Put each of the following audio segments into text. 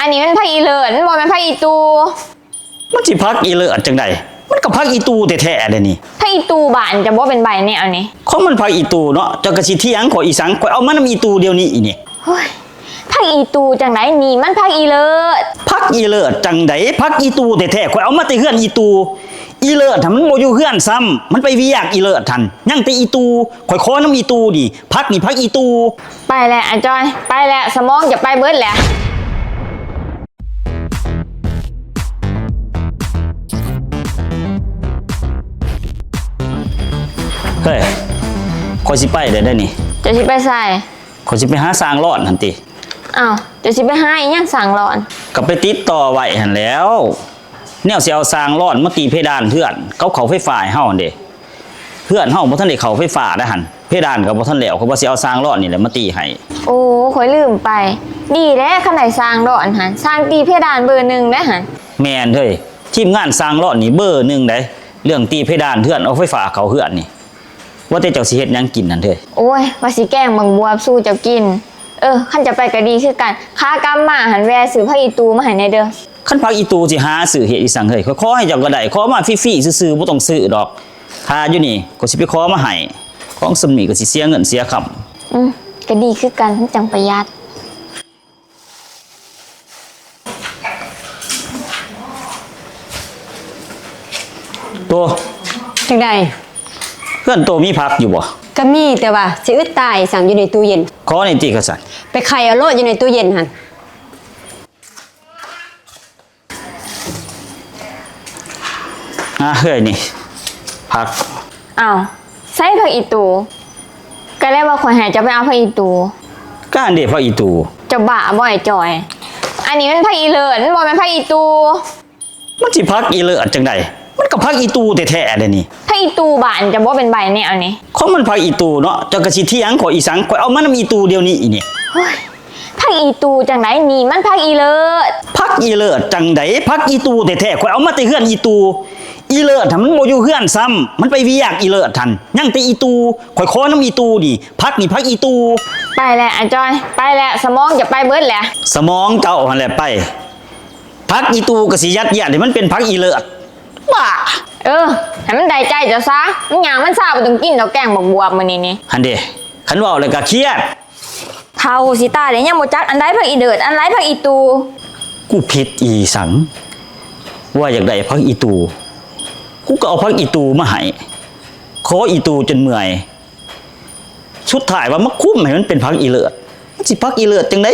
ອັນນີ້ແມ່ນຜັກອີເລີດ ມັນບໍ່ແມ່ນຜັກອີຕູ່. ມັນຊິຜັກອີເລີດຈັ່ງໃດ? ມັນກໍຜັກອີຕູ່ແທ້ໆເດ້ນີ້. ຜັກອີຕູ່ບ້ານເຈົ້າບໍ່ເປັນໃບແນວນີ້. ຂອງມັນຜັກອີຕູ່ເນາະ, ເຈົ້າກໍຊິຖຽງຂ້ອຍອີ່ສັງ? ຂ້ອຍເອົາມານຳອີຕູ່ດຽວນີ້ນີ້. ໂອ້ຍ ຜັກອີຕູ່ຈັ່ງໃດ? ນີ້ມັນຜັກອີເລີດ. ຜັກອີເລີດຈັ່ງໃດ? ຜັກອີຕູ່ແທ້ໆ, ຂ້ອຍເອົາມາແຕ່ເຮືອນອີຕູ່. ອີເລີດຫັ້ນມັນບໍ່ຢູ່ເຮືອນຊ້ຳ, ມັນໄປວຽກອີເລີດຫັ້ນ. ຍັງແຕ່ອີຕູ່, ຂ້ອຍຂໍນຳອີຕູ່ນີ້. ຜັກນີ້ຜັກອີຕູ່. ໄປແຫຼະອ້າຍຈອຍ, ໄປແຫຼະ, ສະໝອງຈະໄປເບິດແຫຼະ. ເຮີ້ຍ ຂ້ອຍຊິໄປແລ້ວເດ້ນີ້. ເຈົ້າຊິໄປໃສ? ຂ້ອຍຊິໄປຫາຊ່າງຫຼອນຫັ້ນຕິ. ອ້າວ ເຈົ້າຊິໄປຫາອີ່ຫຍັງຊ່າງຫຼອນ? ກໍໄປຕິດຕໍ່ໄວ້ຫັ້ນແຫຼ້ວ. ແນວຊິເອົາຊ່າງຫຼອນມາຕີເພດານເຮືອນ ເຂົາເຂົ້າໄຟຟ້າໃຫ້ເຮົາຫັ້ນເດ້. ເຮືອນເຮົາບໍ່ທັນໄດ້ເຂົ້າໄຟຟ້າໄດ໋ຫັ້ນ, ເພດານກໍບໍ່ທັນແລ້ວ, ຂ້ອຍວ່າຊິເອົາຊ່າງຫຼອນນີ້ແຫຼະມາຕີໃຫ້. ໂອ້ ຂ້ອຍລືມໄປ. ດີແລ້ວ ຄັນໄດ້ຊ່າງຫຼອນຫັ້ນ, ຊ່າງຕີເພດານເບີໜຶ່ງໄດ໋ຫັ້ນ. ແມ່ນເຮີ້ຍ, ທີມງານຊ່າງຫຼອນນີ້ເບີໜຶ່ງໄດ໋, ເລື່ອງຕີເພດານເຮືອນ ເອົາໄຟຟ້າເຂົ້າເຮືອນນີ້. ວ່າແຕ່ເຈົ້າຊິເຮັດຫຍັງກິນຫັ້ນເທີ? ໂອ້ຍ ວ່າຊິແກງບັກບວບສູ່ເຈົ້າກິນ. ເອີ ຄັນເຈົ້າໄປກໍດີຄືກັນ, ຂາກັບມາຫັ້ນແວ່ຊື້ຜັກອີຕູ່ມາໃຫ້ແດ່ເດີ. ຄັນຜັກອີຕູ່ຊິຫາຊື້ເຮັດອີ່ສັງເຮີ້ຍ, ຂ້ອຍຂໍໃຫ້ເຈົ້າກໍໄດ້, ຂໍມາຟຣີໆຊື່ໆ ບໍ່ຕ້ອງຊື້ດອກ. ຖ້າຢູ່ນີ້ ຂ້ອຍຊິໄປຂໍມາໃຫ້, ຂອງສ່ຳນີ້ກໍຊິເສຍເງິນເສຍຄຳ. ອືມ ກໍດີຄືກັນ, ມັນຈັ່ງປະຢັດ. ໂຕ ຈັ່ງໃດ? ເຮືອນໂຕມີຜັກຢູ່ບໍ່? ກໍມີ, ແຕ່ວ່າຊິອຶດຕາຍສັງຢູ່ໃນຕູ້ເຢັນ. ຂໍແດ່ຕິ ຄັນຊັ້ນ. ໄປໄຂເອົາໂລດ ຢູ່ໃນຕູ້ເຢັນຫັ້ນ. ອ່າ ເຮີ້ຍ ນີ້ ຜັກ. ອ້າວ ໃສຜັກອີຕູ່? ກໍແລ້ວວ່າຂ້ອຍໃຫ້ເຈົ້າໄປເອົາຜັກອີຕູ່. ກະອັນເດ ຜັກອີຕູ່. ເຈົ້າບ້າບໍ່ ອ້າຍຈອຍ? ອັນນີ້ມັນຜັກອີເລີດ ມັນບໍ່ແມ່ນຜັກອີຕູ່. ມັນຊິຜັກອີເລີດຈັ່ງໃດ? ມັນກໍຜັກອີຕູ່ແທ້ໆເດ້ນີ້. ຜັກອີຕູ່ບ້ານເຈົ້າບໍ່ເປັນໃບແນວນີ້. ຂອງມັນຜັກອີຕູ່ເນາະ, ເຈົ້າກໍຊິຖຽງຂ້ອຍອີ່ສັງ? ຂ້ອຍເອົາມານຳອີຕູ່ດຽວນີ້ນີ້. ໂອ້ຍ ຜັກອີຕູ່ຈັ່ງໃດ? ນີ້ມັນຜັກອີເລີດ. ຜັກອີເລີດຈັ່ງໃດ? ຜັກອີຕູ່ແທ້ໆ, ຂ້ອຍເອົາມາແຕ່ເຮືອນອີຕູ່. ອີເລີດຫັ້ນມັນບໍ່ຢູ່ເຮືອນຊ້ຳ, ມັນໄປວຽກອີເລີດຫັ້ນ. ຍັງແຕ່ອີຕູ່, ຂ້ອຍຂໍນຳອີຕູ່ນີ້. ຜັກນີ້ຜັກອີຕູ່. ໄປແຫຼະອ້າຍຈອຍ, ໄປແຫຼະ, ສະໝອງຈະໄປເບິດແຫຼະ. ສະໝອງເຈົ້າຫັ້ນແຫຼະໄປ. ຜັກອີຕູ່ກໍຊິຍັດຢຽດໃຫ້ມັນເປັນຜັກອີເລີດ. ບ້າ! ເອີ ໃຫ້ມັນໄດ້ໃຈເຈົ້າຊະ. ມັນຫຍັງມັນຊາ ບໍ່ຕ້ອງກິນດອກແກງບັກບວບມື້ນີ້ນີ້. ຫັ້ນເດ ຄັນເວົ້າແລ້ວກໍຄຽດ. ເຖົ້າຊິຕາຍແລ້ວ ຍັງບໍ່ຈັກອັນໃດຜັກອີເລີດ ອັນໃດຜັກອີຕູ່. ກູຜິດອີ່ສັງ ວ່າຢາກໄດ້ຜັກອີຕູ່ ກູກໍເອົາຜັກອີຕູ່ມາໃຫ້. ຂໍອີຕູ່ຈົນເມື່ອຍ ສຸດທ້າຍວ່າມາຄຸມໃຫ້ມັນເປັນຜັກອີເລີດ. ມັນຊິຜັກອີເລີດຈັ່ງໃດ?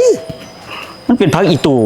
ມັນເປັນຜັກອີຕູ່.